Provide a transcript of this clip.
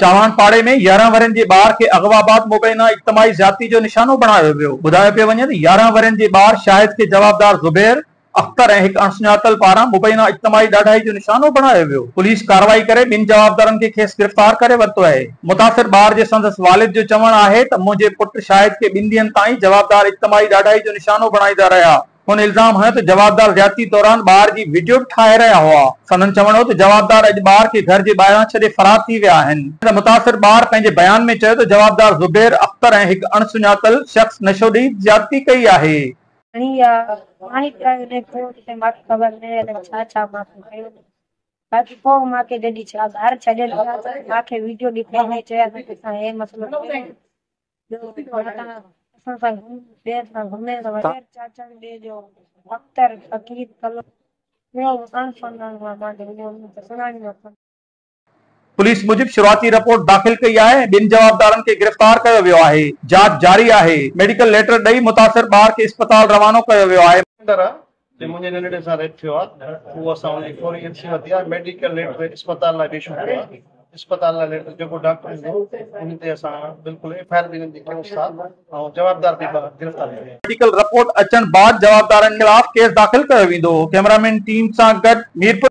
چاواڻ پاڙي ۾ 11 ورهين جي ٻار کي اغوا بعد مبينا اجتماعي زيادتي جو نشانو بڻايو ويو. ٻڌايو پيو وڃي ته 11 ورهين جي ٻار شاهد کي جوابدار زبير اختر ۽ هڪ اڻسڃاتل پاران مبينا اجتماعي ڏاڍائي جو نشانو بڻايو ويو. پوليس ڪارروائي ڪري ٻن جوابدارن کي کيس گرفتار ڪري ورتو آهي. متاثر ٻار جي سندس والد جو چوڻ آهي ته منهنجي پٽ شاهد کي ٻن ڏينهن تائين جوابدار اجتماعي ڏاڍائي جو نشانو بڻائيندا رهيا. هن الزام هنيو ته جوابدار زيادتي دوران ٻار جي وڊيو به ٺاهي رهيا هئا. سندن چوڻ هو ته جوابدار اڄ ٻار کي گهر جي ٻاهران ڇڏي فرار ٿي ويا آهن. متاثر ٻار پنهنجي بيان ۾ چيو ته جوابدار زبير اختر ۽ هڪ اڻ سڃاتل شخص نشو ڏئي زيادتي ڪئي آهي. کڻي ويا پاڻي پياريو نه پوء ته ماکي خبر نه الائي ڇا ڇا ماکي ڪيو باقي پوء ماکي جڏهن ڇا ٻاهر ڇڏيل هيا ته ماکي ويڊيو ڏيکاري چيا ته اسان هي مسئلو ڪيو پوليس موجب شروعاتي رپورٽ داخل ڪئي آهي ۽ ٻن جوابدارن کي گرفتار ڪيو ويو آهي، جاچ جاري آهي، ميڊيڪل ليٽر ڏئي متاثر ٻار کي اسپتال روانو ڪيو ويو آهي. تي منهنجي ننڍڙي سان ريپ ٿيو آهي اهو اسان ان جي فوري اين سي ورتي آهي ميڊيڪل ليٽر اسپتال لاء به اشو ڪيو آهي اسپتال لاء ليٽر جيڪو ڊاڪٽر ڏيندو ان تي اسان بلڪل ايف I R به انهن جي ڪيون ٿا ۽ جوابدار به گرفتار ٿي ويا. ميڊيڪل رپورٽ اچڻ بعد جوابدارن خلاف ڪيس داخل ڪيو ويندو، ڪئميرامين ٽيم سان گڏ ميرپور.